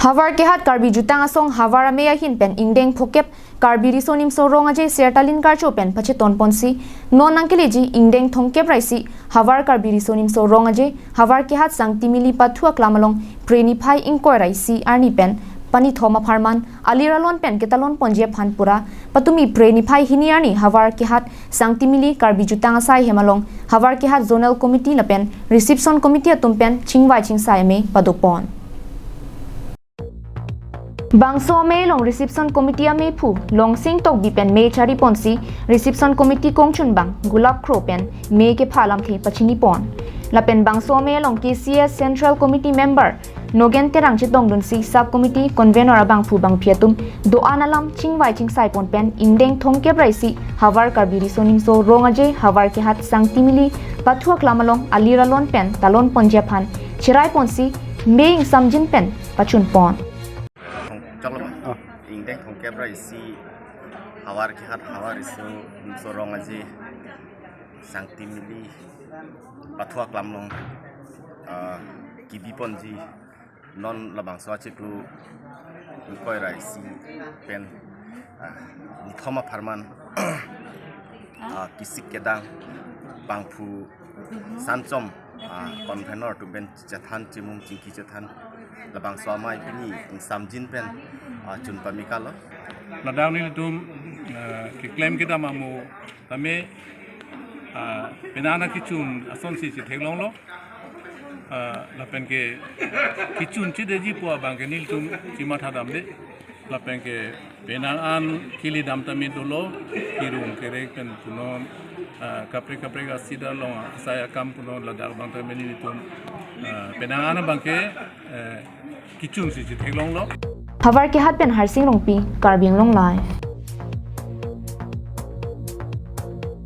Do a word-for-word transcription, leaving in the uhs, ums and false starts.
Havar Kehat Karbi Jutang Asong Havar Amei ahin pen ingdeng phokep Karbi Riso Nimso Rong Aje Sertalin Karcho pen pacheton ponsi non nangkeleji ingdeng thomkep ra isi Havar Karbi Riso Nimso Rong Aje Havar Kehat Sangtimili Pathu Aklam along Phre niphai ingkoi ra isi arni pen Phani thom apharman alir alon pen ketalon ponji aphan pura patumi Phre niphai hini arni Havar Kehat Sangtimili Karbi Jutang Asai hem along Havar Kehat Zonal Committee lapen Reception Committee atum pen chingvai chingsai amei padopon. Bangso amei along Reception Committee ameiphu Longsing Tokbi pen mei chari ponsi Reception Committee kongchunbang Gulap Kro pen mei kepha alamthe pachini pon. Lapen bangso amei along K C S Central Committee Member Nogen Terang chetongdunsi Sub Committee Convenor abangphu bangphi atum do-an alam chingvai chingsai pon pen ingdeng thomkep ra isi Havar Karbi Riso Nimso Rong Aje Havar Kehat Sangtimili Pathu Aklam along alir alon pen talon ponji aphan cherai ponsi mei ingsamjin pen pachun pon. Thong-, choklo ma? Oh. Ingdeng thomkep ra isi Havar Kehat Havar Riso Nimso Rong Aje Sangtimili Pathu Aklam along, ah, kebi ponji non labangso achiklo ingkoi ra isi pen, ah, nithom apharman, ah, kesik kedang bangphu sanchom, ah, convenor atum pen chethan chimum chingki chethan labangso amei pini ingsamjin pen, ah, chun pamikalo. Ladak nelitum, ah, keklem kedam amo tame, ah, penang an kechun asonsi chetheklonglo. Ah, lapen ke kechun chedetji pu abang ke nelitum chimatha damde. Lapen ke penang an kili dam tame dolo, kerung kerek pen punon, ah, kaprek kaprek asida along asai akam punon ladak abang tame nelitum, ah, penang an abang ke, eh, kechunsi chetheklonglo. Havar Kehat pen Harsing Rongpi, Karbi Anglong Live.